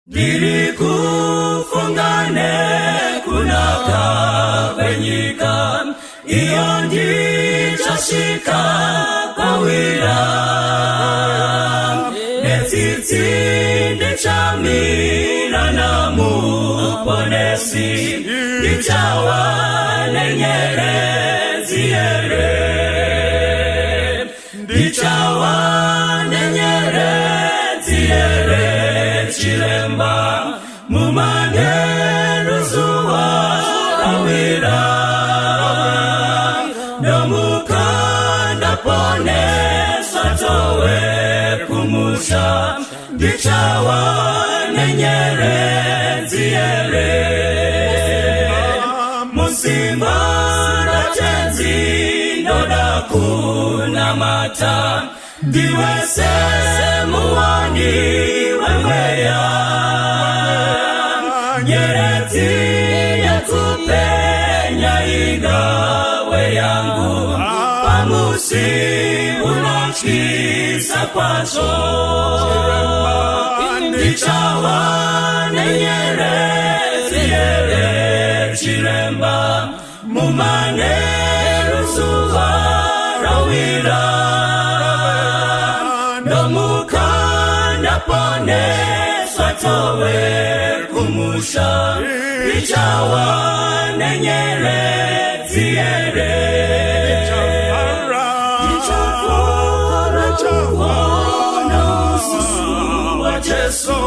Ndiri kufunga nekunaka kwenyika iyo ndichasvika kwawira netsitsi ndichamira namuponesi ndichawa nenyeredzi here ndichawa nenyeredzi here chiremba mumanheru zuva rawira ndomuka ndaponeswa towe kumusha ndichawa nenyeredzi here musimba ratenzi ndoda kunamata ndiwe semuwani wemweya nyeredzi yekupenya ingawe yangu pamusi unotyisa kwazvo ndichawa nenyeredzi here chiremba mumanheru zuva rawira ndomuka ndaponeswa towe kumusha ndichawa nenyeredzi here ndichafara kuona uso waJesu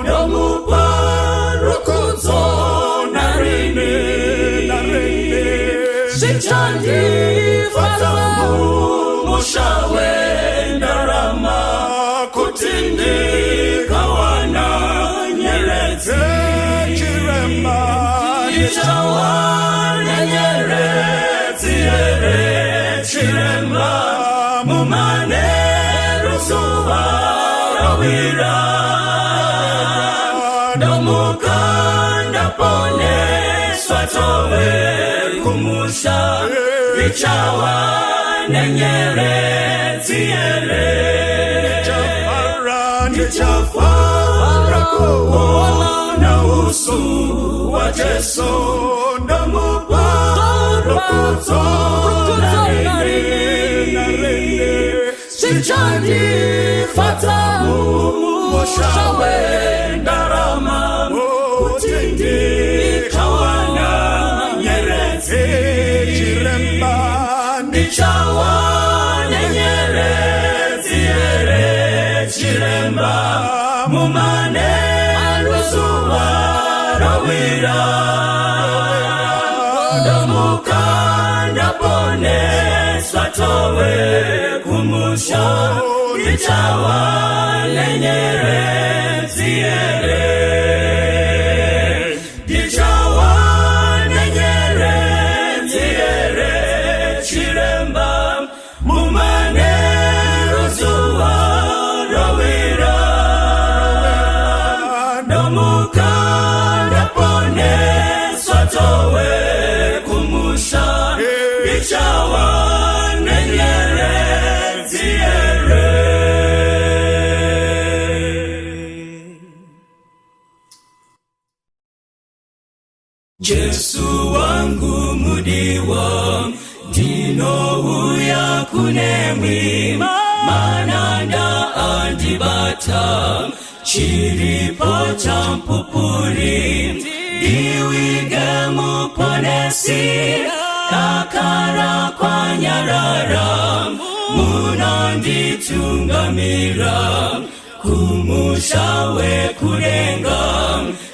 ndomupa rukudzo narini zvichandifadza mumusha wendarama kuti ndikawana nyeredzi Chiremba ndichawana nyeredzi here chiremba mumanheru zuva rawira ndomuka ndaponeswa towe kumusha ndichawa nenyeredzi here ndichafara kuona uso waJesu ndomupa rukudzo narini zvichandifadza mumusha wendarama kuti ndikawana nyeredzi Chiremba ndichawana nyeredzi here chiremba mumanheru zuva rawira ndomuka ndaponeswa towe kumusha ndichawa nenyeredzi here ndichawa nenyeredzi here chiremba mumanheru zuva rawira ndomuka ndaponeswa towe kumusha ndichawa nenyeredzi here. Jesu wangu mudiwa ndinouya kunemwi mananda andibata chiripo chamupupuri ndiwige muponesi dakara kwanyarara munonditungamira kumusha wekudenga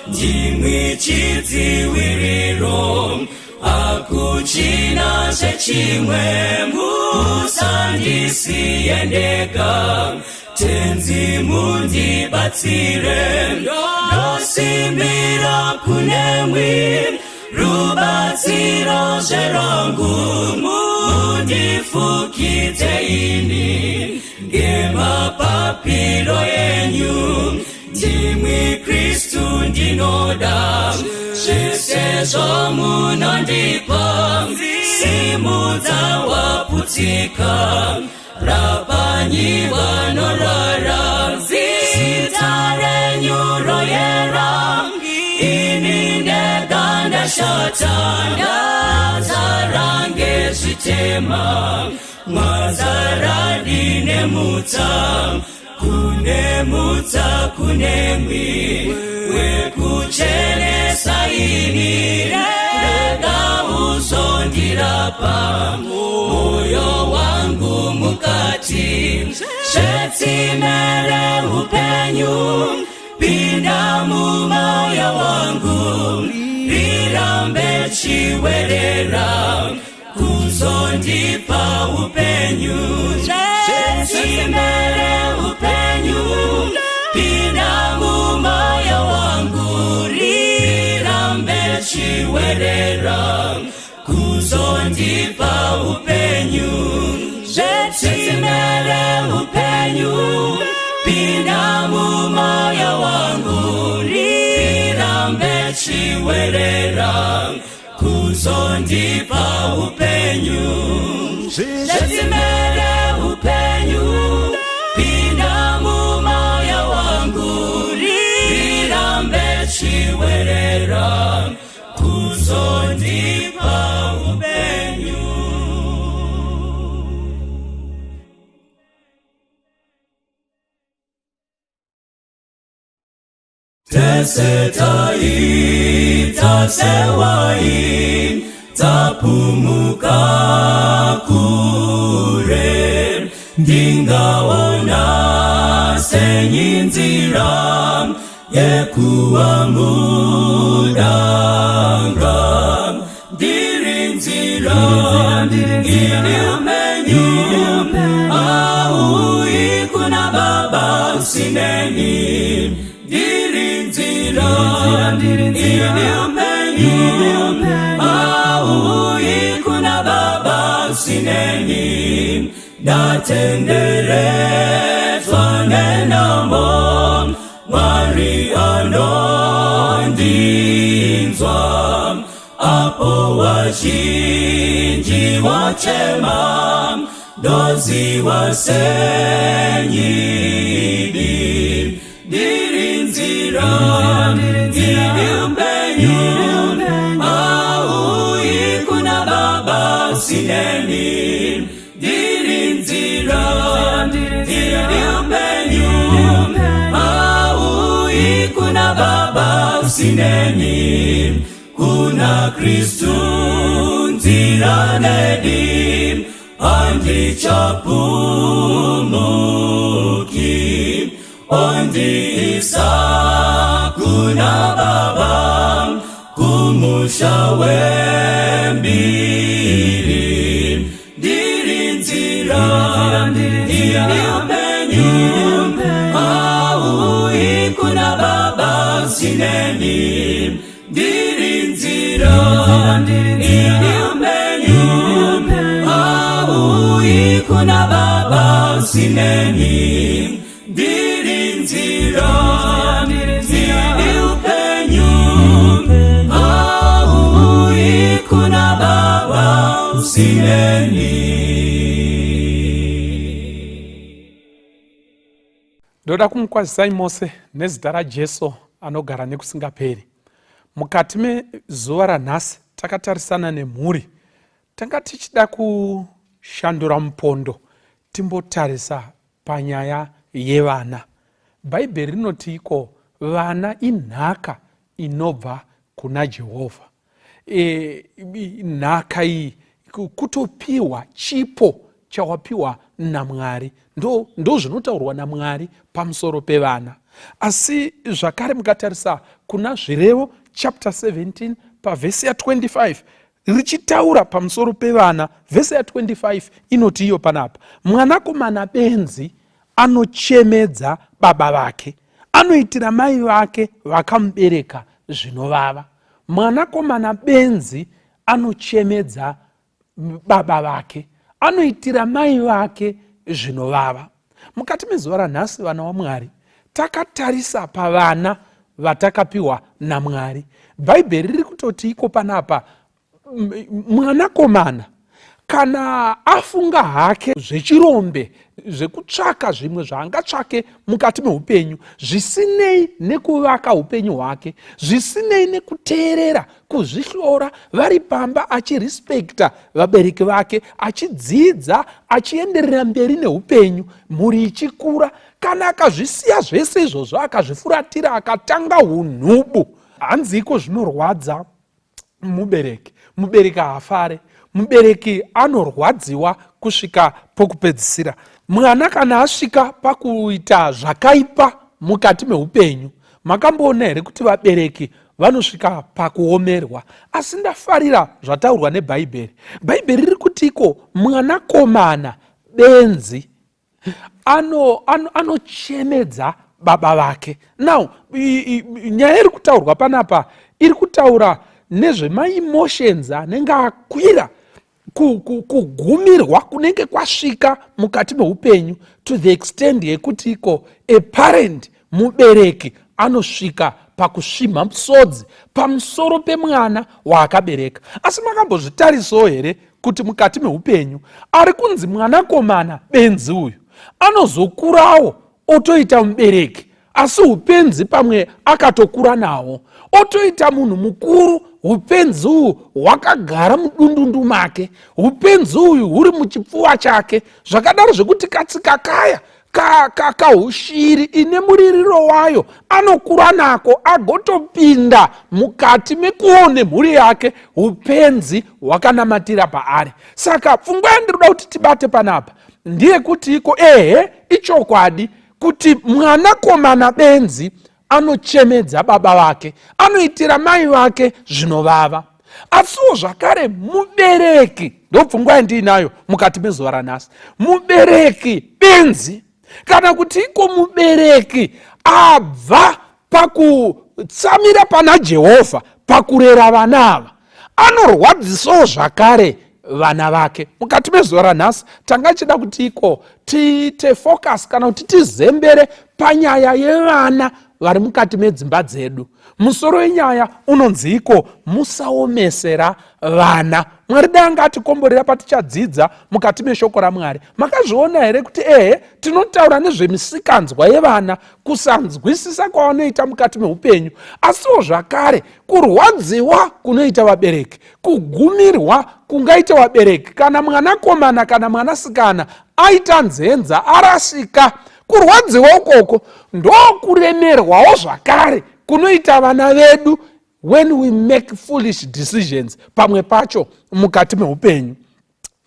ndimwi chidziviriro hakuchina zvechimwe musandisiye ndega tenzi mundibatsire ndosimbira kunemwi rubatsiro zverangu mundifukidze ini ngemapapiro enyu ndimwi Kristu ndinoda zvese zvomunondipa simudza waputsika rapanyi vanorwara zita renyu roye. Ndashata, ndazara ngezvitema, mwazara dine mutsa, kune mutsa kunemwi wekuchenesa ini, rega uzondirapa moyo wangu mukati, zvetsime reupenyu, pinda mumoyo wangu, rirambe chiwerera kuzondipa upenyu, zvetsime reupenyu, pinda mumoyo wangu, rirambe chiwerera kuzondipa upenyu, zvetsime reupenyu, pinda mumoyo wangu, rirambe chiwerera kuzondipa upenyu, zvetsime reupenyu, pinda mumoyo wangu, rirambe chiwerera kuzondipa upenyu. Tese taita sewai tapumuka kure, ndingaona senyi nzira yekuwa mudanga, ndiri nzira, ndiri upenyu, auyi kuna Baba usineni, ndiri nzira, ndiri upenyu, auyi kuna Baba usineni, ndatenderedzwa nenamo, Mwari anondinzwa, apo wazhinji wachema, ndoziwa senyidi, ndiri nzira, ndiri upenyu, auyi kuna Baba usineni, ndiri nzira, ndiri upenyu, auyi kuna Baba usineni, kuna Kristu nzira nedi, handichapumuki, ondiisa kuna Baba, kumusha wembiri, ndiri nzira, ndiri upenyu, auyi kuna Baba usineni, ndiri nzira, ndiri upenyu, auyi kuna Baba usineni, ndiri nzira, ndiri upenyu, auyi kuna Baba usineni. Ndoda kumukwazisai mose nezita raJesu anogara nekusingaperi. Mukati mezuva ranhasi takatarisana nemhuri, tanga tichida kushandura mupondo timbotarisa panyaya yevana. Bhaibheri rinoti iko vana inhaka inobva kuna Jehovha. E, nhaka iyi kutopiwa chipo chawapiwa naMwari, ndo zvinotaurwa naMwari pamusoro pevana. Asi zvakare mukatarisa kuna Zvirevo chapter 17 pavhesi ya25 richitaura pamusoro pevana, vhesi ya25 inoti iyo panapa, mwanakomana benzi anochemedza baba vake, anoitira mai vake vakamubereka zvinovava. Mwanakomana benzi anochemedza baba vake, anoitira mai vake zvinovava. Mukati mezuva ranhasi, vana waMwari, takatarisa pavana vatakapiwa naMwari. Bhaibheri riri kutoti iko panapa, mwanakomana Kana afunga hake zvechirombe, zvekutsvaka zvimwe zvaangatsvake mukati meupenyu, zvisinei nekuvaka upenyu hwake, zvisinei nekuteerera, kuzvihlora vari pamba, achirespekta vabereki vake, achidzidza, achienderera mberi neupenyu, mhuri ichikura, kana akazvisiya zvese izvozvo, akazvifuratira, akatanga unhubu, hanziiko zvinorwadza mubereki. Mubereki haafare, mubereki anorwadziwa kusvika pokupedzisira. Mwana kana asvika pakuita zvakaipa mukati meupenyu, makamboona here kuti vabereki vanosvika pakuomerwa? Asi ndafarira zvataurwa neBhaibheri. Bhaibheri riri kutiko mwanakomana benzi anochemedza ano, ano baba vake. Now nyaya iri kutaurwa panapa iri kutaura nezvemaemotions anenge akwira, kugumirwa kunenge kwasvika mukati meupenyu, to the extent yekuti iko a parent, mubereki, anosvika pakusvimha musodzi pamusoro pemwana waakabereka. Asi makambozvitarisawo here kuti mukati meupenyu ari kunzi mwanakomana benzi uyu anozokurawo otoita mubereki, asi upenzi pamwe akatokura nawo, otoita munhu mukuru, upenzi uhu hwakagara mudundundu make, upenzi uyu huri muchipfuva chake zvakadaro zvekuti katsika kaya kahushiri ine muririro wayo anokura nako, agotopinda mukati mekuone mhuri yake, upenzi hwakanamatira paari. Saka pfungwa yandinoda kuti tibate panapa ndeyekuti iko ehe, ichokwadi kuti mwanakomana benzi anochemedza baba vake, anoitira mai vake zvinovava, asiwo zvakare mubereki, ndopfungwa yandiinayo mukati mezuva ranhasi, mubereki benzi kana kuti iko mubereki abva pakutsamira pana Jehovha pakurera vana ava, anorwadzisawo zvakare vana vake. Mukati mezuva ranhasi tanga chida kuti iko tiite focus kana kuti tizembere panyaya yevana vari mukati medzimba dzedu. Musoro wenyaya unonzi iko musaomesera vana. Mwari dai anga atikomborera patichadzidza mukati meshoko raMwari. Makazviona here kuti ehe, tinotaura nezvemisikanzwa yevana, kusanzwisisa kwavanoita mukati meupenyu, asiwo zvakare kurwadziwa kunoita vabereki, kugumirwa kungaita vabereki kana mwanakomana kana mwanasikana aita nzenza, arasika. Kurwadziwa ukoko ndokuremerwawo zvakare kunoita vana vedu when we make foolish decisions pamwe pacho mukati meupenyu.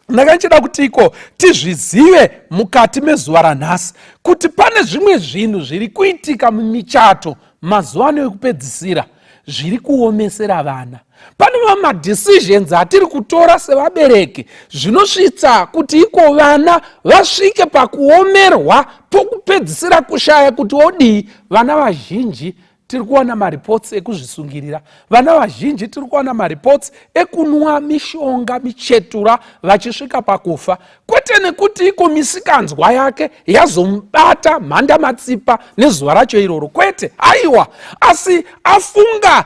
Ndakachida kuti iko tizvizive mukati mezuva ranhasi kuti pane zvimwe zvinhu zviri kuitika mumichato mazuva ano ekupedzisira zviri kuomesera vana. Pane mamwe madecisions atiri kutora sevabereki zvinosvitsa kuti iko vana vasvike pakuomerwa pokupedzisira, kushaya kuti odii. Vana vazhinji tiri kuwana mareports ekuzvisungirira, vana vazhinji tiri kuwana mareports ekunwa mishonga, michetura, vachisvika pakufa, kwete nekuti iko misikanzwa yake yazomubata mhanda matsipa nezuva racho iroro, kwete, aiwa, asi afunga,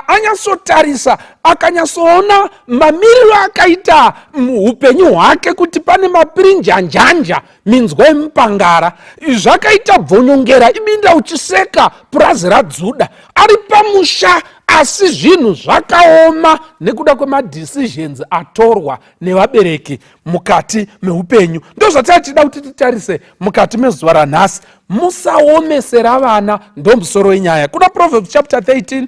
anyatsotarisa, akanyatsoona mamiriro akaita upenyu hwake kuti pane mapirinjanjanja, minzwa yemupangara, zvakaita bvonyongera ibinda uchiseka purazi radzuda, ari pamusha asi zvinhu zvakaoma nekuda kwemadecisions atorwa nevabereki mukati meupenyu. Ndozvatachida kuti titarise mukati mezuva ranhasi. Musaomesera vana, ndomusoro wenyaya kuna Proverbs chapter 13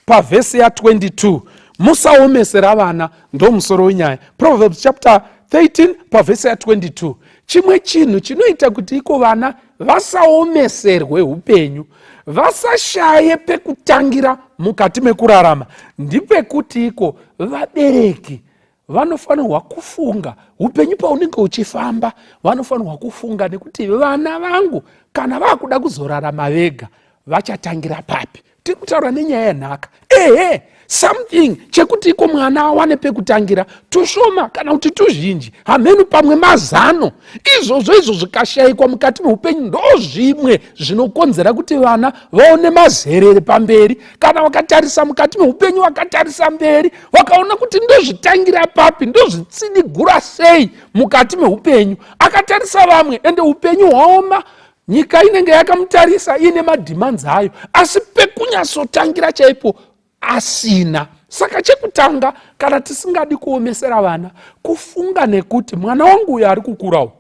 pavhesi ya22. Musaomesera vana, ndomusoro wenyaya, Proverbs chapter 13 pavhesi ya22. Chimwe chinhu chinoita kuti iko vana vasaomeserwe upenyu, vasashaye pekutangira mukati mekurarama, ndipekuti iko vabereki vanofanirwa kufunga upenyu paunenge uchifamba. Vanofanirwa kufunga nekuti vana vangu kana vakuda kuzorarama vega vachatangira papi. Tiri kutaura nenyaya yenhaka. Ehe, something chekuti iko mwana awane pekutangira, tushoma kana kuti tuzhinji, hamhenu, pamwe mazano. Izvozvo izvo zvikashayikwa mukati meupenyu, ndo zvimwe zvinokonzera kuti vana vaone mazerere pamberi. Kana vakatarisa mukati meupenyu, vakatarisa mberi, vakaona kuti ndozvitangira papi, ndozvitsinigura sei mukati meupenyu, akatarisa vamwe, ende upenyu hwaoma, nyika inenge yakamutarisa iine madhimanzi ayo, asi pekunyatsotangira chaipo asina. Saka chekutanga, kana tisingadi kuomesera vana, kufunga nekuti mwana wangu uyo ari kukurawo,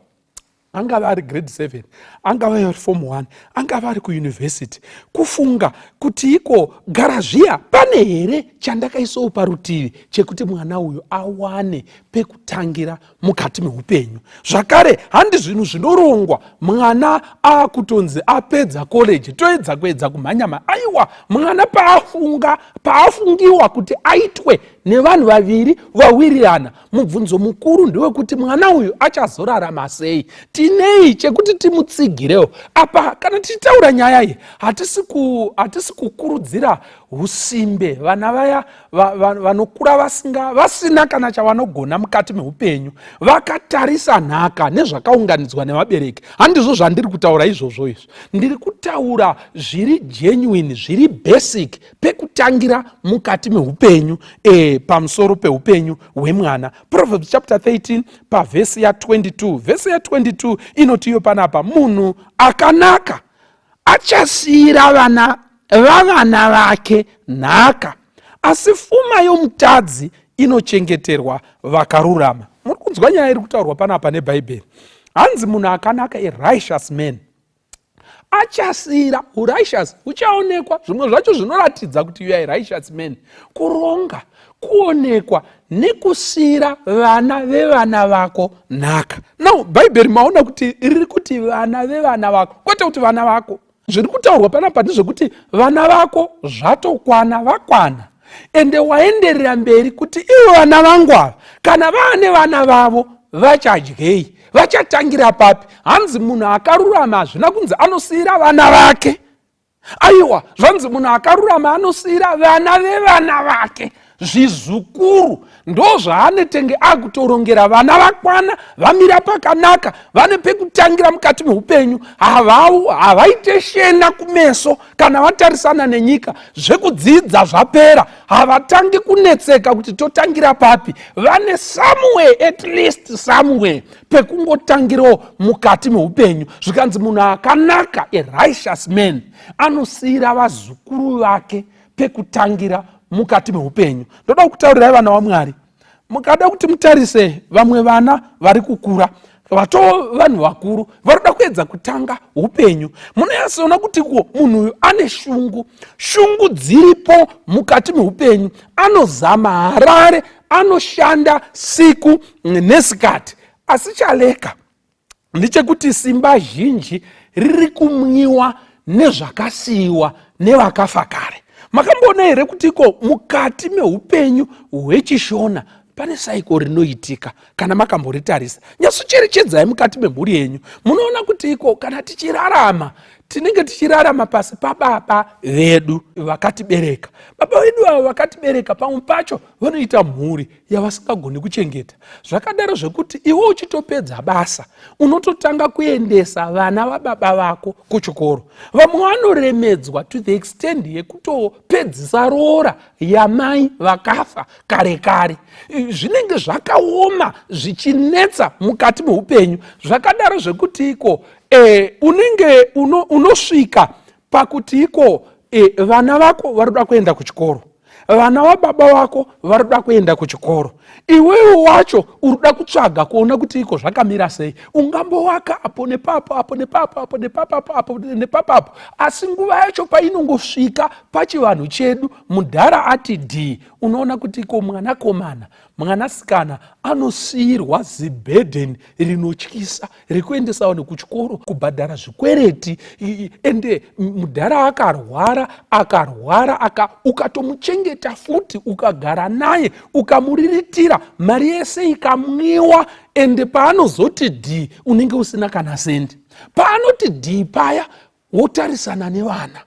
angava ari grade 7, angava ari form 1, angava ari kuyunivhesiti, kufunga kuti iko gara zviya, pane here chandakaisawo parutivi chekuti mwana uyu awane pekutangira mukati meupenyu? Zvakare, handi zvinhu zvinorongwa mwana akutonzi apedza college toedza kuedza kumhanyama. Aiwa, mwana paafunga, paafungiwa kuti aitwe nevanhu vaviri vawirirana, mubvunzo mukuru ndewekuti mwana uyu achazorarama sei? Tinei chekuti timutsigirewo apa? Kana tichitaura nyaya iyi, hatisi kukurudzira usimbe, vana vaya vanokura vasina kana chavanogona mukati meupenyu, vakatarisa nhaka nezvakaunganidzwa nevabereki. Handizvo zvandiri kutaura izvozvo. Izvo ndiri kutaura zviri genuine, zviri basic, pekutangira mukati meupenyu, pamusoro peupenyu hwemwana. Proverbs chapter 13 pavhesi ya22, vhesi ya22 inoti iyo panapa, "Munhu akanaka achasiyira vana vavana vake nhaka, asi fuma yomutadzi inochengeterwa vakarurama." Muri kunzwa nyaya iri kutaurwa panapa nebhaibheri? Hanzi munhu akanaka, a righteous man, achasiyira. Urighteous huchaonekwa, zvimwe zvacho zvinoratidza kuti you are a righteous man, kuronga, kuonekwa nekusiyira vana vevana vako nhaka. Now, bhaibheri maona kuti riri kuti vana vevana vako, kwete kuti vana vako. Zviri kutaurwa panapa ndezvekuti vana vako zvatokwana, vakwana, ende waenderera mberi kuti ivo vana vangu ava, kana vaane vana vavo, vachadyei? Vachatangira papi? Hanzi munhu akarurama, hazvina kunzi anosiyira vana vake. Aiwa, zvanzi munhu akarurama anosiyira vana vevana vake, zvizukuru. Ndo zvaanetenge akutorongera. Vana vakwana, vamira pakanaka, vane pekutangira mukati meupenyu, havaite shena kumeso kana vatarisana nenyika. Zvekudzidza zvapera, havatangi kunetseka kuti totangira papi. Vane somewhere, at least somewhere pekungotangirawo mukati meupenyu. Zvikanzi munhu akanaka, a righteous man, anosiyira vazukuru vake pekutangira mukati meupenyu. Ndoda kutaurirai, vana vamwari, mukada kuti mutarise vamwe vana vari kukura, vatoo vanhu vakuru, varoda kuedza kutanga upenyu, munonyatsoona kuti ko munhu uyu ane shungu, shungu dziripo mukati meupenyu. Anozama harare, anoshanda siku nesikati, asi chaleka ndechekuti simba zhinji riri kumwiwa nezvakasiyiwa nevakafa kare. Makamboona here kuti iko mukati meupenyu hwechishona pane cycle rinoitika? Kana makamboritarisa, nyatsocherechedzai mukati memhuri yenyu, munoona kuti iko kana tichirarama, tinenge tichirarama pasi pababa vedu vakatibereka. Baba vedu ava vakatibereka, pamwe pacho vanoita mhuri yavasingagoni kuchengeta. Zvakadaro zvekuti iwe uchitopedza basa, unototanga kuendesa vana vababa vako kuchikoro. Vamwe vanoremedzwa to the extent yekutopedzisa roora yamai vakafa kare kare. Zvinenge zvakaoma, zvichinetsa mukati meupenyu. Zvakadaro zvekuti iko unenge unosvika pakuti iko vana vako vari kuda kuenda kuchikoro, vana vababa vako vari kuda kuenda kuchikoro, iwewe wacho uri kuda kutsvaga kuona kuti iko zvakamira sei. Ungambowaka apo nepapo, apo nepapo, apo nepapapo, apo nepapapo, asi nguva yacho painongosvika, pachivanhu chedu, mudhara ati d, unoona kuti iko mwanakomana, mwanasikana anosiyirwa ziburden rinotyisa rekuendesa vanhu kuchikoro, kubhadhara zvikwereti. Ende mudhara akarwara, akarwara aka, ukatomuchengeta futi, ukagara naye, ukamuriritira, mari yese ikamwiwa, ende paanozoti d, unenge usina kana sendi. Paanoti d paya, wotarisana nevana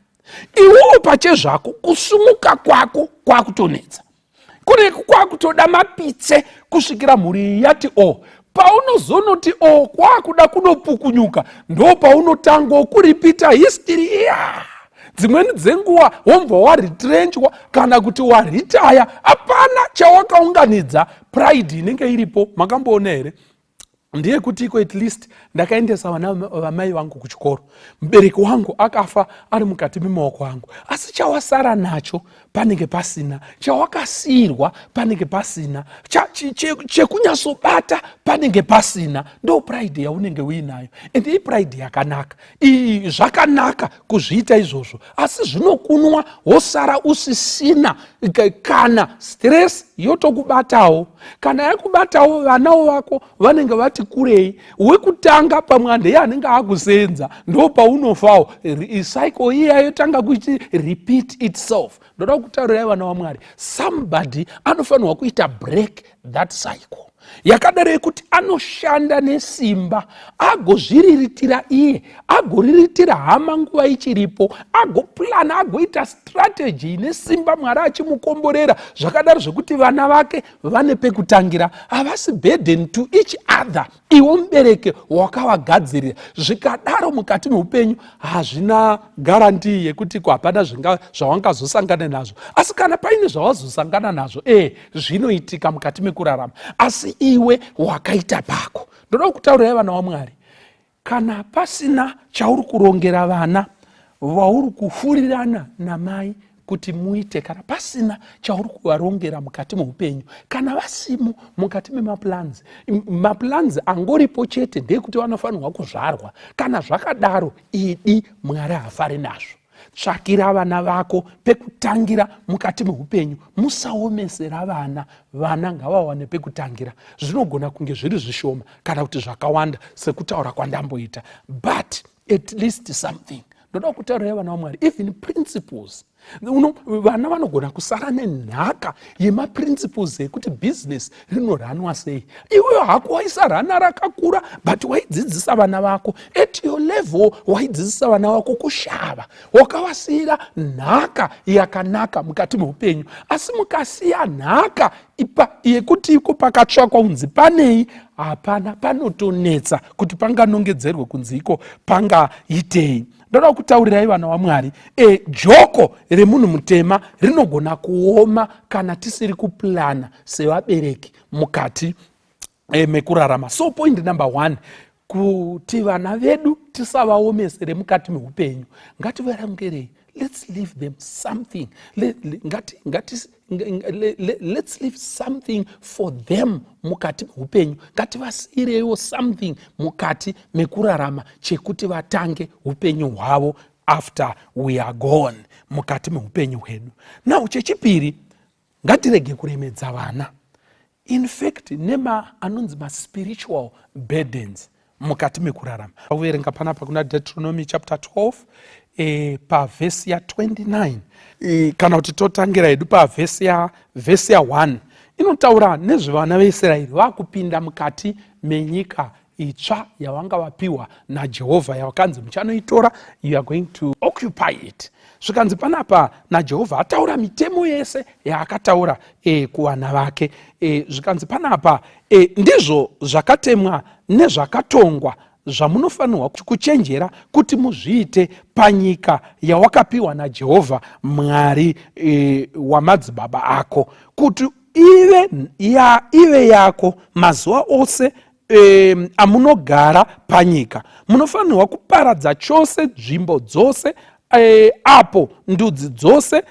iwowo. pachezvako kusumuka kwako kwakutonetsa kune kwakutoda mapitse kusvikira mhuri iyi yati o oh. Paunozonoti o oh, kwakuda kunopukunyuka ndo paunotangawo kuripita history iya dzimweni dzenguva wombva waretrenchwa kana kuti waritaya hapana chawakaunganidza pride inenge iripo makamboona here ndeyekuti iko at least ndakaendesa vana vamai vangu kuchikoro mubereki wangu akafa ari mukati memaoko angu asi chawasara nacho panenge pasina chawakasiirwa panenge pasina chekunyatsobata panenge pasina ndo pride yaunenge uinayo and ipride yakanaka iyi zvakanaka kuzviita izvozvo asi zvinokunwa wosara usisina kana stress yotokubatawo kana yakubatawo vanawo vako vanenge vati kurei wekutanga pamwe andeye anenge akusenza ndo paunofawo cycle iya yotanga kuiti repeat itself ndoda kutaurirai vana vamwari somebody anofanirwa kuita break that cycle yakadaro yekuti anoshanda nesimba agozviriritira iye agoriritira hama nguva ichiripo agoplana agoita strategy ine simba mwari achimukomborera zvakadaro zvekuti vana vake vane pekutangira havasi burden to each other iwe mubereki wakavagadzirira zvikadaro mukati meupenyu hazvina garantii yekuti ko hapana zvawangazosangana nazvo asi kana paine zvawazosangana nazvo ee zvinoitika mukati mekurarama asi iwe wakaita pako ndoda kutaurirai vana wamwari kana pasina chauri kurongera vana vauri kufurirana namai kuti muite kana pasina chauri kuvarongera mukati meupenyu kana vasimo mukati memaplans maplans angoripo chete ndeyekuti vanofanirwa kuzvarwa kana zvakadaro idi mwari haafari nazvo tsvakira vana vako pekutangira mukati meupenyu musaomesera vana vana ngavawane pekutangira zvinogona kunge zviri zvishoma kana kuti zvakawanda sekutaura kwandamboita but at least something ndoda kutaurirai vana vamwari even principles uno vana vanogona kusara nenhaka yemaprinciples ekuti business rinoranwa sei iweyo hako waisarana rakakura but waidzidzisa vana vako at your level waidzidzisa vana vako kushava wakavasiyira nhaka yakanaka mukati meupenyu asi mukasiya nhaka ipa yekuti iko pakatsvakwa kunzi panei hapana panotonetsa kuti panganongedzerwe kunzi iko pangaitei ndoda kutaurirai vana vamwari e, joko remunhu mutema rinogona kuoma kana tisiri kuplana sevabereki mukati e, mekurarama so point number one kuti vana vedu tisavaomesere mukati meupenyu ngativarangerei let's leave them something let, ngati, ngati, let's leave something for them mukati meupenyu ngativasiyireiwo something mukati mekurarama chekuti vatange upenyu hwavo after we are gone mukati meupenyu hwedu now chechipiri ngatirege kuremedza vana in fact nema anonzi maspiritual burdens mukati mekurarama kuverenga panapa kuna deuteronomy chapter 12 e, pavhesi ya29 e, kana kuti totangira hedu pavhesi ya vhesi ya1 inotaura nezvevana veisraeri vakupinda mukati menyika itsva yavanga vapiwa najehovha yavakanzi muchanoitora you are going to occupy it zvikanzi panapa najehovha ataura mitemo yese yaakataura e, kuvana vake e, zvikanzi panapa e, ndizvo zvakatemwa nezvakatongwa zvamunofanirwa kuchenjera kuti muzviite panyika yawakapiwa najehovha mwari e, wamadzibaba ako kuti ive, ya, ive yako mazuva ose e, amunogara panyika munofanirwa kuparadza chose nzvimbo dzose e, apo ndudzi dzose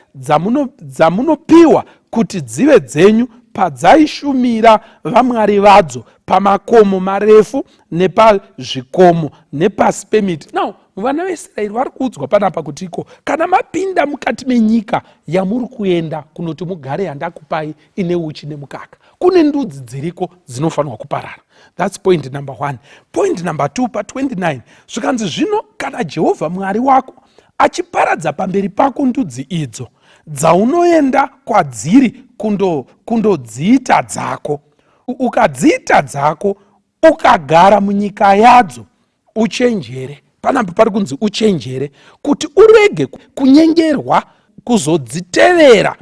dzamunopiwa kuti dzive dzenyu padzaishumira vamwari vadzo pamakomo marefu nepazvikomo nepasi pemiti now vana veisraeri vari kuudzwa panapa kuti iko kana mapinda mukati menyika yamuri kuenda kunoti mugare yandakupai ine uchi nemukaka kune ndudzi dziriko dzinofanirwa kuparara thats point number one point number two pa29 zvikanzi zvino kana jehovha mwari wako achiparadza pamberi pako ndudzi idzo dzaunoenda kwadziri kundodziita kundo dzako ukadziita dzako ukagara munyika yadzo uchenjere panapa pari kunzi uchenjere kuti urege kunyengerwa Kuzodzitevera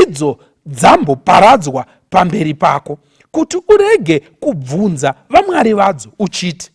idzo dzamboparadzwa pamberi pako, kuti urege kubvunza vamwari vadzo uchiti,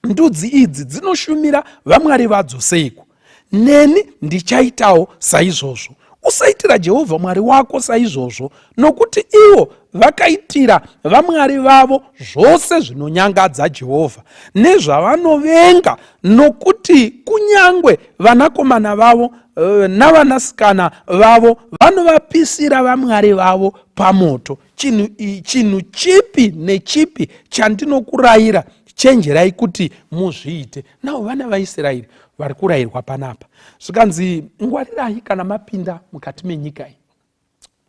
Ndudzi idzi dzinoshumira vamwari vadzo seiko? Neni ndichaitawo saizvozvo. Usaitira Jehovha Mwari wako saizvozvo, nokuti ivo vakaitira vamwari vavo zvose zvinonyangadza Jehovha nezvavanovenga, nokuti kunyange vanakomana vavo eh, navanasikana vavo vanovapisira vamwari vavo pamoto. Chinhu, chinhu chipi nechipi chandinokurayira chenjerai kuti muzviite. Navo vana vaIsraeri vari kurayirwa panapa, zvikanzi ngwarirai kana mapinda mukati menyika iyi.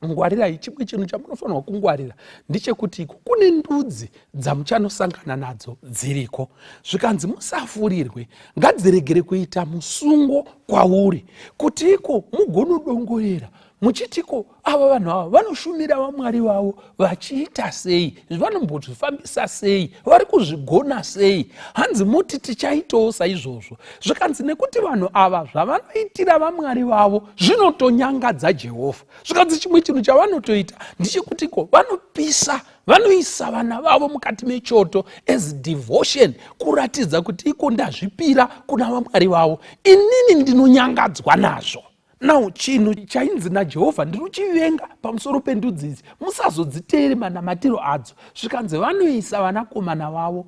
Ngwarirai, chimwe chinhu chamunofanirwa kungwarira ndechekuti iko kune ndudzi dzamuchanosangana nadzo dziriko, zvikanzi musafurirwe, ngadziregere kuita musungo kwauri, kuti iko mugonodongorera muchitiko ava vanhu ava vanoshumira vamwari vavo vachiita sei, vanombozvifambisa sei, vari kuzvigona sei? Hanzi muti tichaitawo saizvozvo. Zvikanzi nekuti vanhu ava zvavanoitira vamwari vavo zvinotonyangadza Jehovha. Zvikanzi chimwe chinhu chavanotoita ndechekutiko vanopisa, vanoisa vana vavo mukati mechoto as devotion, kuratidza kuti iko ndazvipira kuna vamwari vavo, inini ndinonyangadzwa nazvo. Now chinhu chainzi naJehovha ndinochivenga pamusoro pendudzi idzi, musazodziteere manamatiro adzo. Zvikanzi vanoisa vanakomana vavo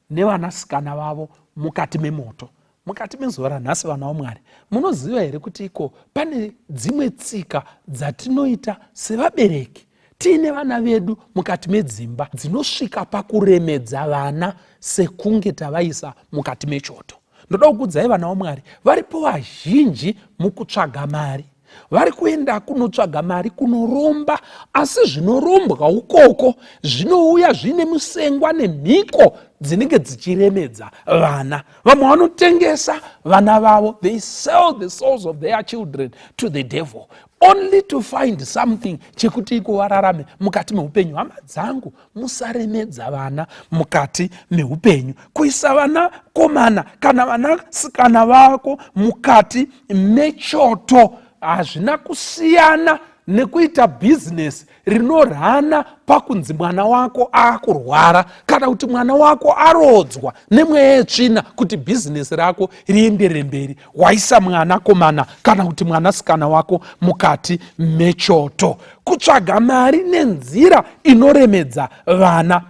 nevanasikana vavo mukati memoto. Mukati mezuva ranhasi, vana vaMwari, munoziva here kuti iko pane dzimwe tsika dzatinoita sevabereki tiine vana vedu mukati medzimba dzinosvika pakuremedza vana sekunge tavaisa mukati mechoto? Ndoda kukudzai vana vaMwari, varipo vazhinji mukutsvaga mari vari kuenda kunotsvaga mari kunoromba, asi zvinorombwa ukoko zvinouya zviine musengwa nemhiko dzinenge dzichiremedza vana. Vamwe vanotengesa vana vavo, they sell the souls of their children to the devil only to find something chekuti iko vararame mukati meupenyu. Hama dzangu, musaremedza vana mukati meupenyu. Kuisa vana komana kana vanasikana vako mukati mechoto hazvina kusiyana nekuita bhizinesi rinorana pakunzi mwana wako akurwara kana kuti mwana wako arodzwa nemweya yetsvina kuti bhizinesi rako rienderere mberi. Waisa mwana komana kana kuti mwanasikana wako mukati mechoto. Kutsvaga mari nenzira inoremedza vana,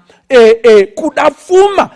kuda pfuma,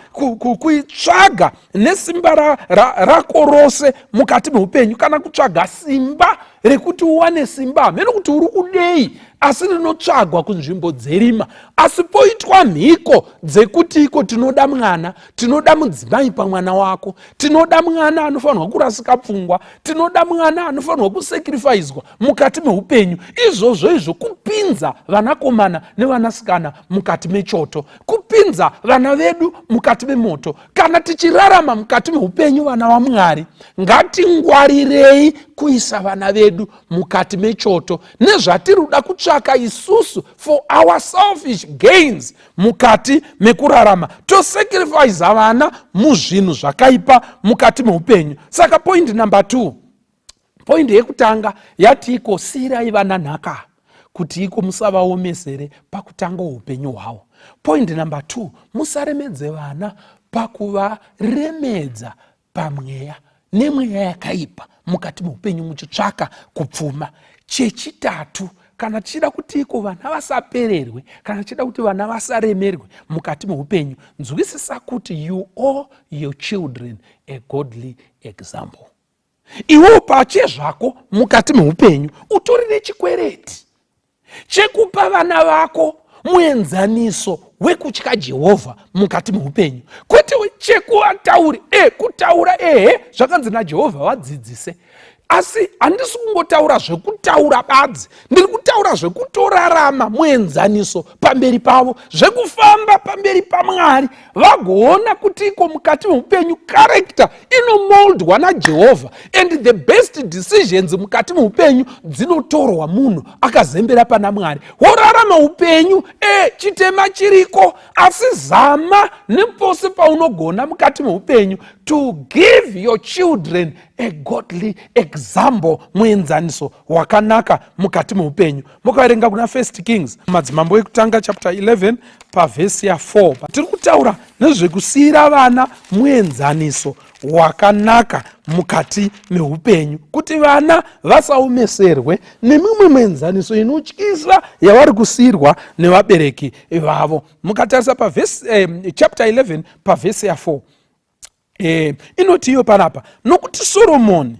kuitsvaga nesimba rako rose mukati meupenyu, kana kutsvaga simba rekuti uwane simba, hameno kuti uri kudei, asi rinotsvagwa kunzvimbo dzerima. Asi poitwa mhiko dzekuti iko tinoda mwana, tinoda mudzimai pamwana wako, tinoda mwana anofanirwa kurasika pfungwa, tinoda mwana anofanirwa kusacrificwa mukati meupenyu. Izvozvo izvo kupinza vanakomana nevanasikana mukati mechoto, kupinza vana vedu mukati memoto. Kana tichirarama mukati meupenyu, vana vaMwari, ngatingwarirei kuisa vana vedu mukati mechoto nezvatiri kuda kutsvaka isusu for our selfish gains mukati mekurarama, tosacrifica vana muzvinhu zvakaipa mukati meupenyu. Saka point number 2, point yekutanga yati iko siyirai vana nhaka kuti iko musavaomesere pakutanga upenyu hwavo. Point number 2, musaremedze vana pakuvaremedza pamweya nemweya yakaipa mukati meupenyu muchitsvaka kupfuma. Chechitatu, kana tichida kuti iko vana vasapererwe, kana tichida kuti vana vasaremerwe mukati meupenyu, nzwisisa kuti you owe your children a godly example. Iwewo pachezvako mukati meupenyu utori nechikwereti chekupa vana vako muenzaniso wekutya Jehovha mukati meupenyu, kwete chekuvatauri kutaura ehe zvakanzi naJehovha vadzidzise, asi handisi kungotaura zvekutaura badzi, ndiri kutaura zvekutorarama muenzaniso pamberi pavo, zvekufamba pamberi paMwari, vagoona kuti iko mukati meupenyu character inomoldwa naJehovha and the best decisions mukati meupenyu dzinotorwa munhu akazembera pana Mwari. Worarama upenyu chitema chiriko, asi zama nepose paunogona mukati meupenyu to give your children a godly example, muenzaniso wakanaka mukati meupenyu. Mukaverenga kuna First Kings, Madzimambo Ekutanga, chapter 11 pavhesi ya4, tiri kutaura nezvekusiyira vana muenzaniso wakanaka mukati meupenyu, kuti vana vasaomeserwe nemimwe muenzaniso inotyisa yavari kusiyirwa nevabereki vavo. Mukatarisa pavhesi chapter 11 pavhesi ya4, inoti iyo panapa, "Nokuti Soromoni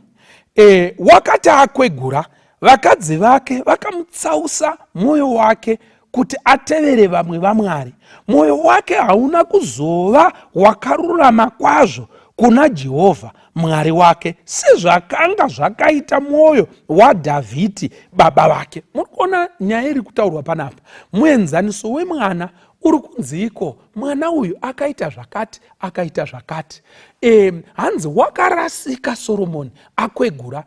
wakati akwegura, vakadzi vake vakamutsausa mwoyo wake kuti atevere vamwe vamwari. Mwoyo wake hauna kuzova wakarurama kwazvo kuna Jehovha Mwari wake, sezvakanga zvakaita mwoyo waDhavhidhi baba vake." Muri kuona nyaya iri kutaurwa panapa? Muenzaniso wemwana uri kunziiko? Mwana uyu akaita zvakati, akaita zvakati. Hanzi wakarasika Soromoni akwegura.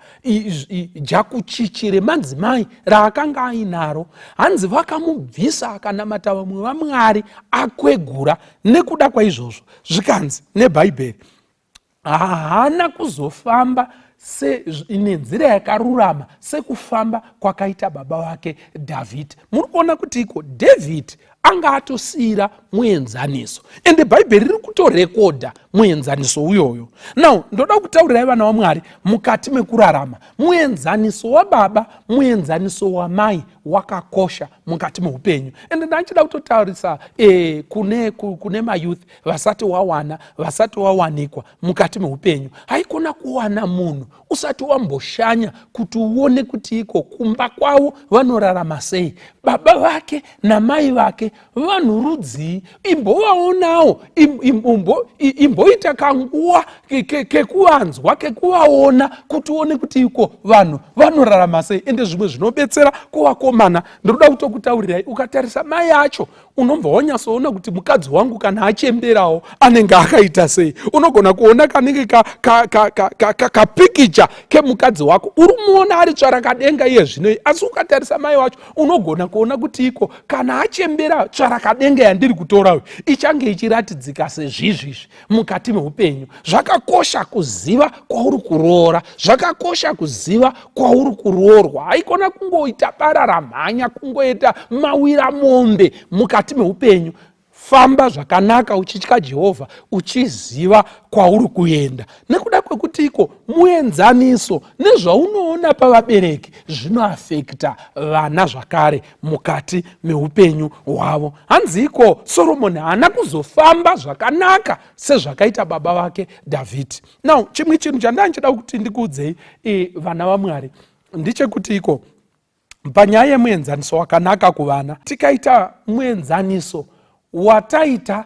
Jakuchichi remadzimai raakanga ainaro, hanzi vakamubvisa akanamata vamwe vamwari akwegura. Nekuda kwaizvozvo, zvikanzi neBhaibheri, haana kuzofamba nenzira yakarurama sekufamba kwakaita baba vake Dhavhidhi. Muri kuona kuti iko David anga atosiyira muenzaniso, ende Bhaibheri riri kutorekodha muenzaniso uyoyo. Now ndoda kutaurirai, vana vaMwari, mukati mekurarama, muenzaniso wababa, muenzaniso wamai wakakosha mukati meupenyu. Ende ndachida kutotaurisa kune mayouth vasati wawana, vasati wawanikwa mukati meupenyu. Haikona kuwana munhu usati wamboshanya kuti uone kuti iko kumba kwavo vanorarama sei, baba vake namai vake vanhu rudzii. Imbovaonawo, imboita kanguva kekuvanzwa, kekuvaona, kuti uone kuti iko vanhu vanorarama sei. Ende zvimwe zvinobetsera kuvakomana, ndinoda kutokutaurirai, ukatarisa mai acho, unobva wanyatsoona kuti mukadzi wangu kana achemberawo anenge akaita sei. Unogona kuona kanenge kapikicha kemukadzi wako, uri muona ari tsvarakadenga iye zvinoi, asi ukatarisa mai wacho, unogona kuona kuti iko kana achembera, tsvarakadenga yandiri kutora ichange ichiratidzika sezvizvizvi mukati meupenyu. Zvakakosha kuziva kwauri kuroora, zvakakosha kuziva kwauri kuroorwa. Haikona kungoita bara ramhanya, kungoita mawira mombe mukati meupenyu. Famba zvakanaka uchitya Jehovha, uchiziva kwauri kuenda, nekuda kwekuti iko muenzaniso nezvaunoona pavabereki zvinoafekta vana zvakare mukati meupenyu hwavo. Hanzi iko Soromoni haana kuzofamba zvakanaka sezvakaita baba vake Dhavhidhi. Now chimwe chinhu chandanchida kuti ndikuudzei, vana vaMwari, ndechekuti iko panyaya yemuenzaniso wakanaka kuvana, tikaita muenzaniso wataita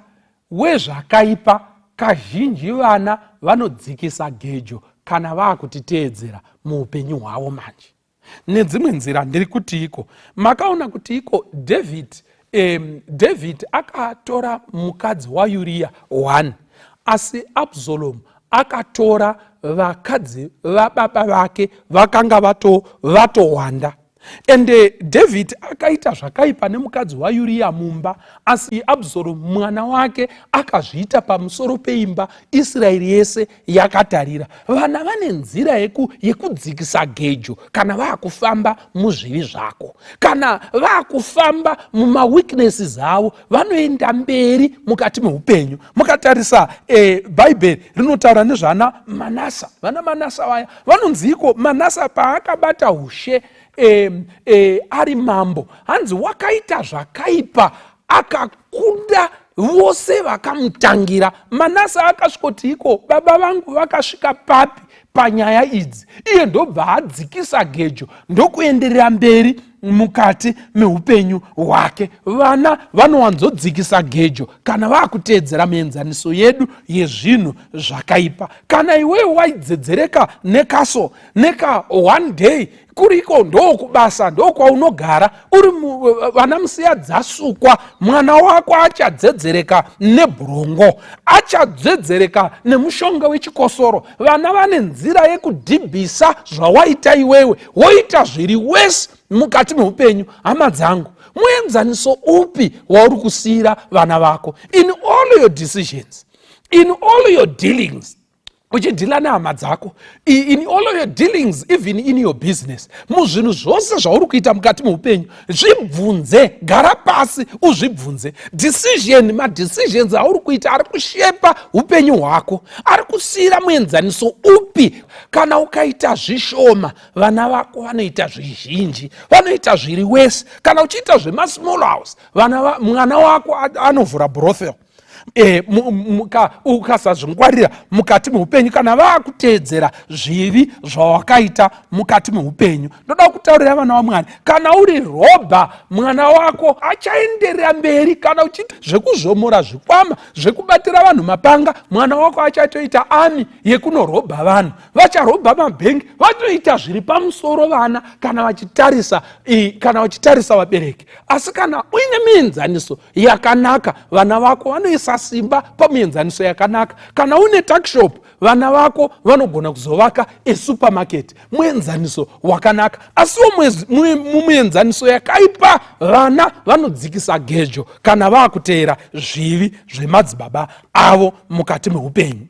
wezvakaipa, kazhinji vana vanodzikisa gejo kana vaakutiteedzera muupenyu hwavo. Manje nedzimwe nzira ndiri kuti iko makaona kuti iko David akatora mukadzi waUriya 1, asi Absalom akatora vakadzi vababa vake vakanga vatowanda. Ende David akaita zvakaipa nemukadzi waUriya mumba, asi Absalom mwana wake akazviita pamusoro peimba, Israeri yese yakatarira. Vana vane nzira yekudzikisa gejo kana vaakufamba muzvivi zvako, kana vaakufamba mumaweaknesses avo, vanoenda mberi mukati meupenyu. Mukatarisa, Bhaibheri rinotaura nezvana Manasa. Vana Manasa vaya vanonziiko? Manasa paakabata ushe ari mambo, hanzi wakaita zvakaipa akakunda vose vakamutangira. Manasa akasvikoti iko baba vangu vakasvika papi panyaya idzi? Iye ndobva adzikisa gejo, ndokuenderera mberi mukati meupenyu hwake. Vana vanowanzodzikisa gejo kana vaakuteedzera mienzaniso yedu yezvinhu zvakaipa. Kana iwewe waidzedzereka nekaso neka one day kuriko ndokubasa, ndokwaunogara uri, vana musiya dzasukwa, mwana wako achadzedzereka nebhurongo, achadzedzereka nemushonga wechikosoro. Vana vane nzira yekudhibhisa zvawaita iwewe, woita zviri wese mukati meupenyu. Hama dzangu, muenzaniso upi wauri kusiyira vana vako in all your decisions, in all your dealings? Uchidhila nehama dzako, in all of your dealings, even in your business, muzvinhu zvose zvauri kuita mukati meupenyu, zvibvunze, gara pasi uzvibvunze. Decision, madecisions auri kuita ari kushepa upenyu hwako, ari kusiyira muenzaniso upi? Kana ukaita zvishoma, vana vako vanoita zvizhinji, vanoita zviri wese. Kana uchiita zvemasmall house, vana, mwana wako anovhura brothel. Ukasazvingwarira mukati meupenyu, kana vaakuteedzera zvivi zvawakaita mukati meupenyu. Ndoda kutaurira vana vaMwari, kana uri robber, mwana wako achaenderera mberi. Kana uchiita zvekuzvomora zvikwama, zvekubatira vanhu mapanga, mwana wako achatoita army yekunorobha vanhu, vacharobha mabhengi, vatoita zviri pamusoro vana kana vachitarisa vabereki. Asi kana uine mienzaniso yakanaka, vana vako vanoisa simba pamienzaniso yakanaka. Kana une tuckshop, vana vako vanogona kuzovaka esupermarket, muenzaniso wakanaka. Asiwo mumuenzaniso yakaipa, vana vanodzikisa gejo kana vaakuteera zvivi zvemadzibaba avo mukati meupenyu.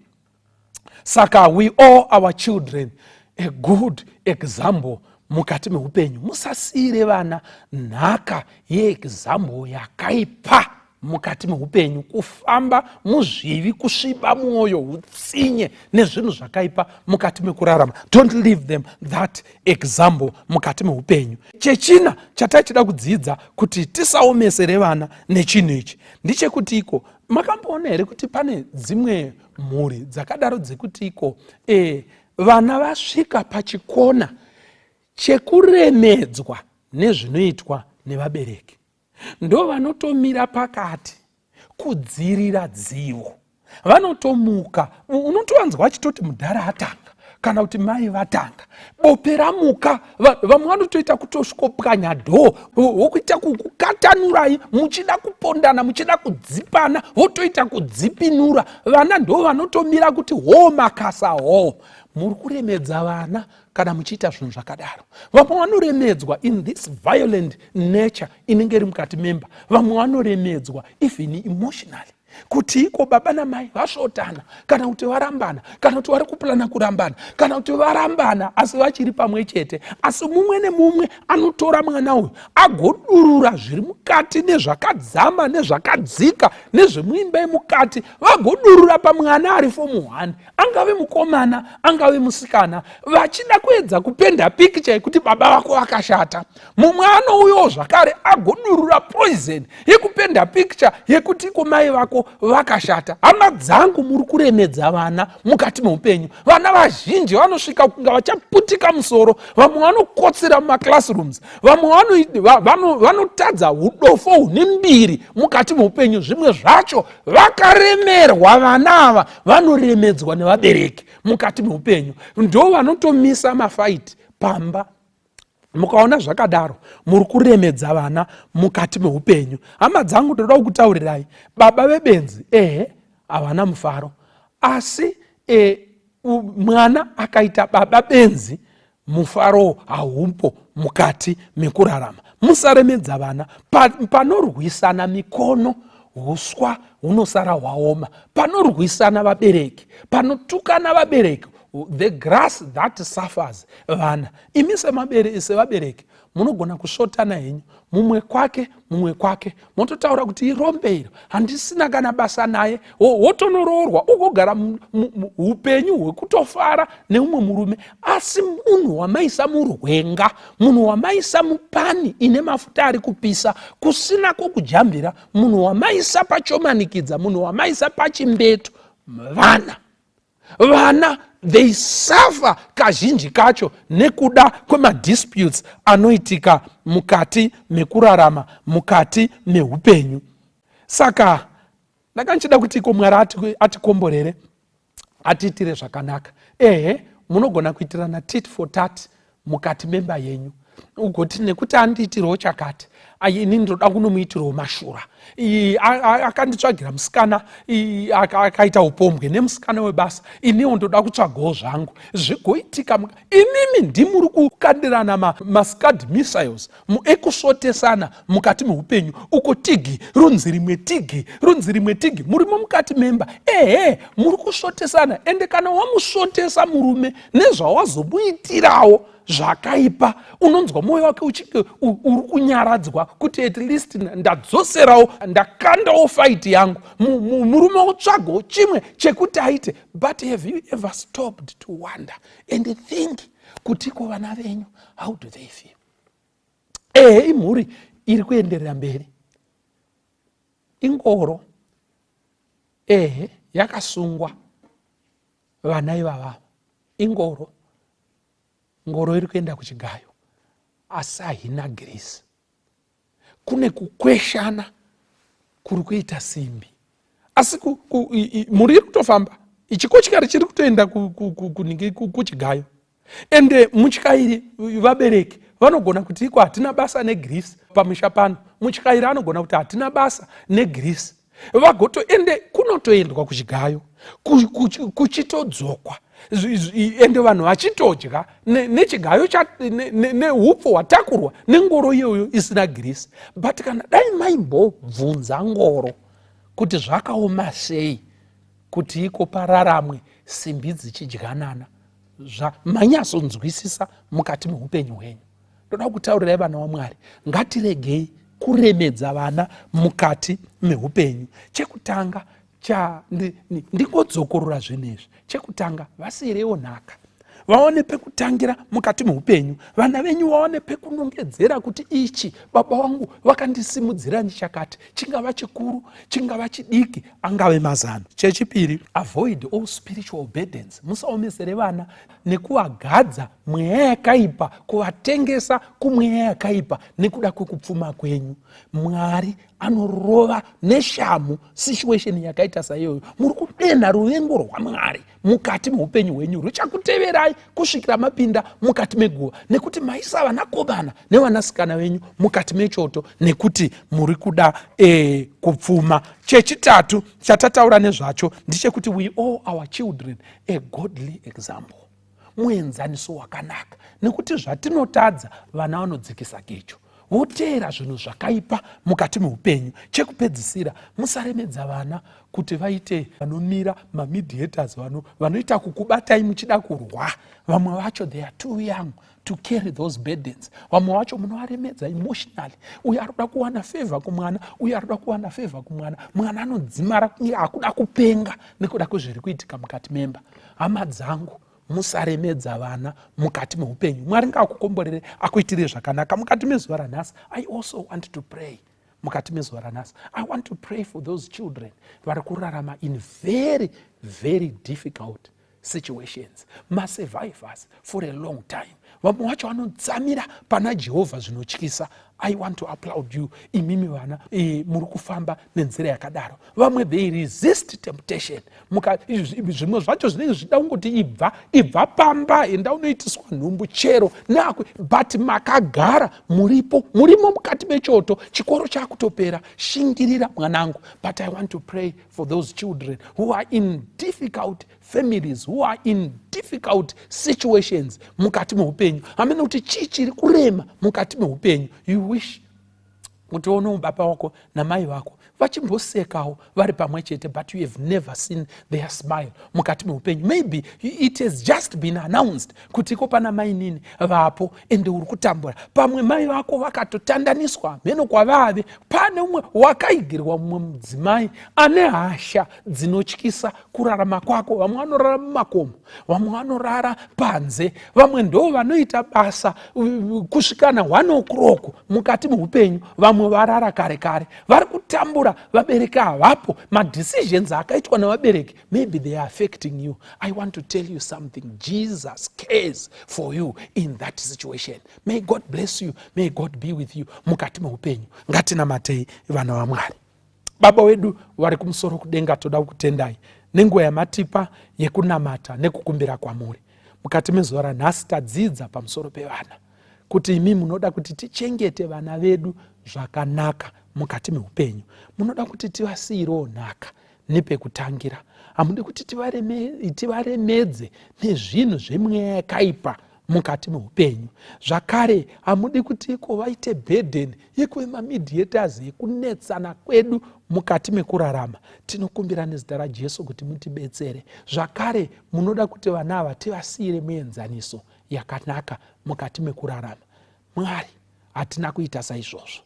Saka we owe our children a good example mukati meupenyu. Musasiyire vana nhaka yeexample yakaipa mukati meupenyu, kufamba muzvivi, kusviba mwoyo, utsinye nezvinhu zvakaipa mukati mekurarama. Don't leave them that example mukati meupenyu. Chechina chatachida kudzidza kuti tisaomesere vana nechinhu ichi ndechekuti iko, makamboona here kuti pane dzimwe mhuri dzakadaro dzekuti iko vana vasvika pachikona chekuremedzwa nezvinoitwa nevabereki, ndo vanotomira pakati kudzirira dzivo, vanotomuka, unotowanzwa vachitoti mudhara atanga kana kuti mai vatanga, bope ramuka. Vamwe vanotoita kutosvikopwanya door, wokuita kukatanurai, muchida kupondana, muchida kudzipana, votoita kudzipinura. Vana ndo vanotomira kuti hoo makasa hoo. Muri kuremedza vana kana muchiita zvinhu zvakadaro. Vamwe vanoremedzwa in this violent nature inenge iri mukati memba. Vamwe vanoremedzwa even emotionally, kuti iko baba namai vasvotana, kana kuti varambana, kana kuti vari kuplana kurambana, kana kuti varambana asi vachiri pamwe chete. Asi mumwe nemumwe anotora mwana uyu agodurura zviri mukati, nezvakadzama, nezvakadzika, nezvemuimba yemukati, vagodurura pamwana ari form 1, angave mukomana, angave musikana, vachida kuedza kupenda pikicha yekuti baba vako vakashata. Mumwe anouyawo zvakare agodurura poison yekupenda pikicha yekuti iko mai vako vakashata. Hama dzangu, muri kuremedza vana mukati meupenyu. Vana vazhinji vanosvika kunga vachaputika musoro. Vamwe vanokotsera mumaclassrooms, vamwe vanotadza udofo hune mbiri mukati meupenyu. Zvimwe zvacho vakaremerwa. Vana ava vanoremedzwa nevabereki mukati meupenyu, ndo vanotomisa mafight pamba. Mukaona zvakadaro, muri kuremedza vana mukati meupenyu. Hama dzangu, ndoda kukutaurirai, baba vebenzi, ehe, havana mufaro. Asi mwana akaita baba benzi, mufaro haupo mukati mekurarama. Musaremedza vana. Panorwisana mikono, uswa hunosara hwaoma. Panorwisana vabereki, panotukana vabereki, the grass that suffers vana. Imi sevabereki munogona kusvotana henyu, mumwe kwake, mumwe kwake, mototaura kuti irombe iro, handisina kana basa naye, wotonoroorwa, ugogara upenyu hwekutofara neumwe murume. Asi munhu wamaisa murwenga, munhu wamaisa mupani ine mafuta ari kupisa kusina kwokujambira, munhu wamaisa pachomanikidza, munhu wamaisa pachimbeto, vana. Vana, they suffer kazhinji kacho nekuda kwemadisputes anoitika mukati mekurarama, mukati meupenyu. Saka ndanga ndichida kuti iko Mwari atikomborere, atiitire zvakanaka. Ehe, munogona kuitirana tit for tat mukati memba yenyu, ugoti nekuti andiitirewo chakati. Ini ndinoda kunomuitirawo mashura. Akanditsvagira musikana, akaita upombwe nemusikana webasa, iniwo ndoda kutsvagawo zvangu. Zvigoitika imimi ndimuri kukandirana mascud missiles ekusvotesana mukati meupenyu uko, tigi runzi rimwe, tigi runzi rimwe, tigi murimo mukati memba. Ehe, muri kusvotesana. Ende kana wamusvotesa murume nezvawazomuitirawo zvakaipa, unonzwa mwoyo wake uchinge uri kunyaradzwa kuti at least ndadzoserawo, ndakandawo fight yangu. Murume wotsvagawo chimwe chekuti aite. But have you ever stopped to wonder and think kuti ko vana venyu, how do they feel? Ehe, imhuri iri kuenderera mberi, ingoro, ehe, yakasungwa vana ivavava, ingoro, ngoro iri kuenda kuchigayo, asi haina girisi. Kune kukweshana kuri kuita simbi, asi mhuri iri kutofamba, chikochikari chiri kutoenda kuchigayo. Ende mutyairi, vabereki vanogona kuti iko hatina basa negirisi pamusha pano. Mutyairi anogona kuti hatina basa negirisi, vagoto ende kunotoendwa kuchigayo, kuchitodzokwa, ende vanhu vachitodya nechigayo, neupfu hwatakurwa nengoro iyoyo isina girisi. But kana dai maimbobvunza ngoro kuti zvakaoma sei kuti iko pararamwe simbi dzichidyanana, zvamanyatsonzwisisa mukati meupenyu hwenyu. Ndoda kutaurirai, vana vaMwari, ngatiregei kuremedza vana mukati meupenyu. Chekutanga, ndingodzokorora zvinhu izvi. Chekutanga, vasiyirewo nhaka, vaone pekutangira mukati meupenyu. Vana venyu vaone pekunongedzera kuti ichi baba vangu vakandisimudzira ndichakati, chingava chikuru, chingava chidiki, angave mazano. Chechipiri, avoid all spiritual burdens. Musaomesere vana nekuvagadza mweya yakaipa, kuvatengesa kumweya yakaipa nekuda kwekupfuma kwenyu. Mwari anorova neshamu situation yakaita saiyoyo. Muri kudenha ruvengo rwaMwari mukati meupenyu hwenyu, ruchakuteverai kusvikira mapinda mukati meguva, nekuti maisa vanakomana nevanasikana venyu mukati mechoto nekuti muri kuda kupfuma. Chechitatu chatataura nezvacho ndechekuti we owe our children a godly example, muenzaniso wakanaka, nekuti zvatinotadza vana vanodzikisa gejo, voteera zvinhu zvakaipa mukati meupenyu. Chekupedzisira, musaremedza vana kuti vaite vanomira mamediators, vanoita kukubatai muchida kurwa. Vamwe vacho, they are too young to carry those burdens. Vamwe vacho munovaremedza emotionally. Uyo ari kuda kuwana favor kumwana, uyo ari kuda kuwana favor kumwana, mwana anodzimara kunge akuda kupenga nekuda kwezviri kuitika mukati memba. Hama dzangu, musaremedza vana mukati meupenyu. Mwari ngaakukomborere, akuitire zvakanaka mukati mezuva ranhasi. I also want to pray mukati mezuva ranhasi. I want to pray for those children vari kurarama in very, very difficult situations, masurvivors for a long time. Vamwe vacho vanotsamira pana Jehovha zvinotyisa. I want to applaud you, imimi vana muri kufamba nenzira yakadaro. Vamwe, they resist temptation. Zvimwe zvacho zvinenge zvichida kungoti ibva, ibva pamba, enda unoitiswa nhumbu chero neakwe, but makagara muripo, murimo mukati mechoto. Chikoro chaakutopera, shingirira mwanangu. But I want to pray for those children who are in difficult families, who are in difficult situations mukati meupenyu. Hamene kuti chii chiri kurema mukati meupenyu. You wish kuti onewo baba wako namai vako vachimbosekawo vari pamwe chete, but you have never seen their smile mukati meupenyu. Maybe it has just been announced kuti iko pana mainini vapo, ende uri kutambura. Pamwe mai vako vakatotandaniswa mheno kwavave, pane umwe wakaigirwa mumwe mudzimai ane hasha dzinotyisa kurarama kwako. Vamwe vanorara mumakomo, vamwe vanorara panze, vamwe ndo vanoita basa kusvikana 1 o'clock mukati meupenyu. Vamwe varara kare kare, vari kutambura, vabereki havapo. Madecisions akaitwa navabereki, maybe they are affecting you. I want to tell you something: Jesus cares for you in that situation. May God bless you, may God be with you mukati meupenyu. Ngatinamatei, vana vaMwari. Baba wedu vari kumusoro kudenga, toda kukutendai nenguva yamatipa yekunamata nekukumbira kwamuri. Mukati mezuva ranhasi tadzidza pamusoro pevana. kuti imi munoda kuti tichengete vana vedu zvakanaka mukati meupenyu. Munoda kuti tivasiyirewo nhaka nepekutangira. Hamudi kuti tivaremedze nezvinhu zvemweya yakaipa mukati meupenyu. Zvakare hamudi kuti iko vaite burden yekuve mamediators yekunetsana kwedu mukati mekurarama. Tinokumbira nezita raJesu kuti mutibetsere. Zvakare munoda kuti vana ava tivasiire muenzaniso yakanaka mukati mekurarama. Mwari, hatina kuita saizvozvo.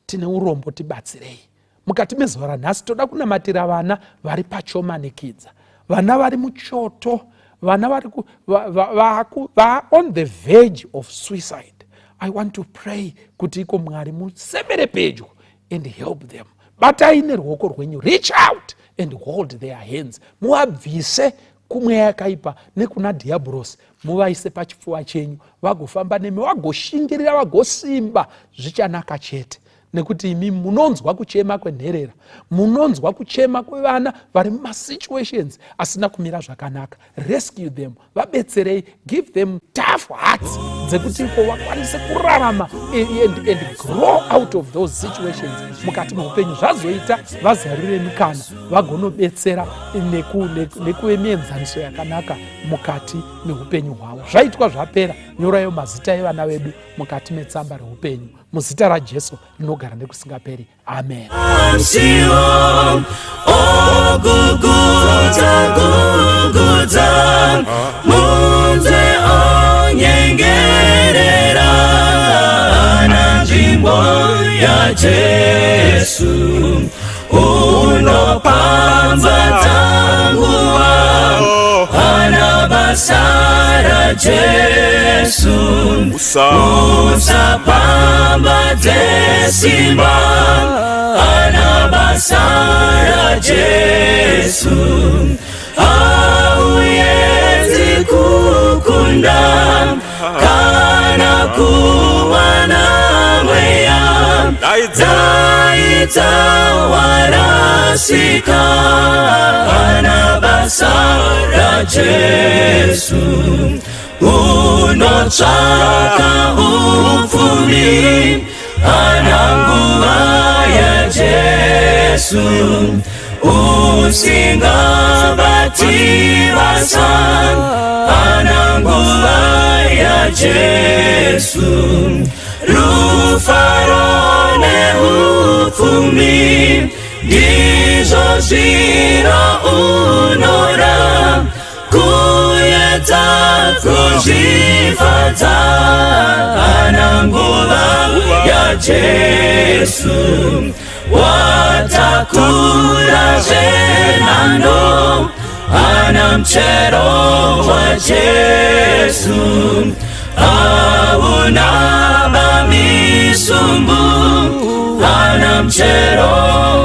Tine urombo, tibatsirei mukati mezuva ranhasi. Toda kunamatira vana vari pachomanikidza, vana vari muchoto, vana vari va on the verge of suicide. I want to pray kuti iko Mwari musemere pedyo and help them. Batai neruoko rwenyu, reach out and hold their hands, muvabvise kumweya yakaipa nekuna dhiabhurosi, muvaise pachipfuva chenyu, vagofamba nemi, vagoshingirira, vagosimba. Zvichanaka chete, nekuti imi munonzwa kuchema kwenherera, munonzwa kuchema kwevana vari mumasituations asina kumira zvakanaka. Rescue them, vabetserei, give them tough hearts dzekuti iko vakwanise kurarama and grow out of those situations mukati meupenyu. Zvazoita vazarure mikana, vagonobetsera nekuve mienzaniso yakanaka mukati meupenyu hwavo. Zvaitwa, zvapera. Nyorayo mazita evana vedu mukati metsamba reupenyu, muzita raJesu rinogara nekusingaperi, amen. Ogugudza, gugudza, munzwe onyengerera na nzvimbo yaJesu. Unopamba dzanguva, hana basa raJesu. Usapamba dzesimba, hana basa raJesu. Hauyenzi kukunda kana kuwana mweya, daidza warasika, hana basa raJesu. Unotsvaka upfumi, hana nguva yaJesu. Usingabati basa, hana nguva yaJesu. Rufaro neupfumi ndizvo zviro unora kuyedza kuzvifadza, hana nguva yaJesu. Watakura zvenhando, hana muchero waJesu. Hauna bamisumbu, hana muchero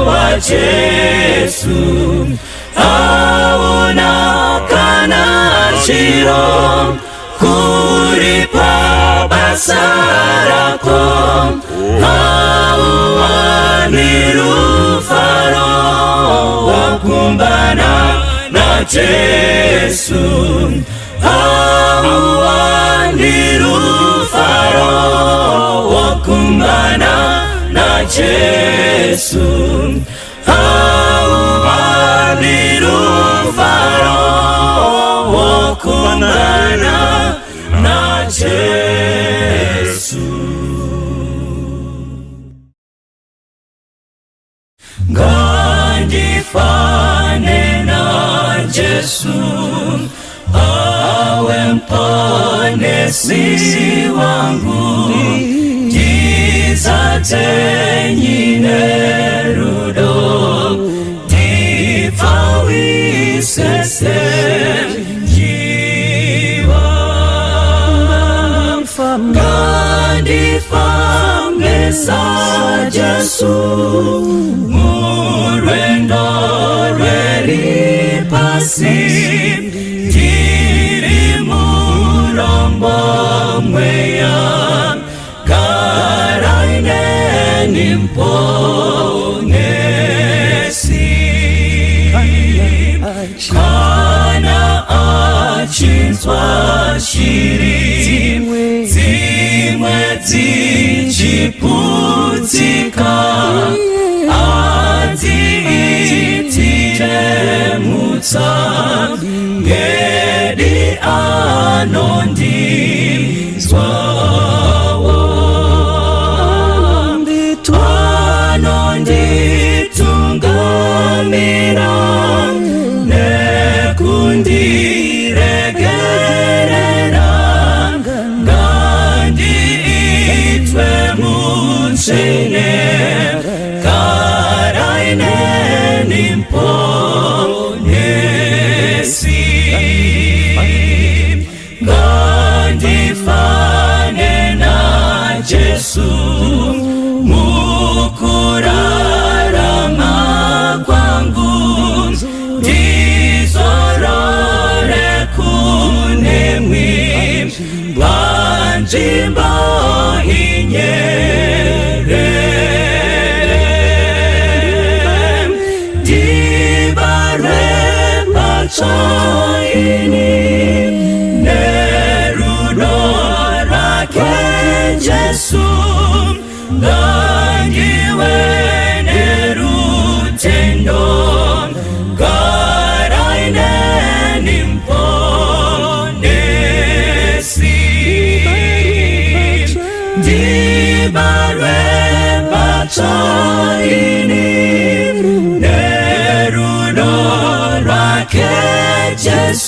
waJesu. Hauna kana chiro kuripa basa rako, hauwani rufaro wakumbana naJesu. Hauwani rufaro wakumbana naJesu. Hauwani rufaro wakumbana naJesu. Ngandifane naJesu, awe mponesi wangu, ndizadze nyine rudo, ndipfawise senjiva. Ngandifambe saJesu murwendo rweripasi, ndiri murombo mweya, garai neni mponesi. Kana achinzwa shiri dzimwe dzichiputsika andiitire mutsa ngedi anondinzwawo anonditungamira nekundiregerera ngandiitwe mutsvene garai neni Muponesi ngandifane naJesu mukurarama kwangu ndizorore kunemwi panzvimbo inyerere ndibarwe patsva ini nerudo rwake Jesu ngandive nerutendo garai neni Muponesi ndibarwe patsva ini nerudo rwake Jesu.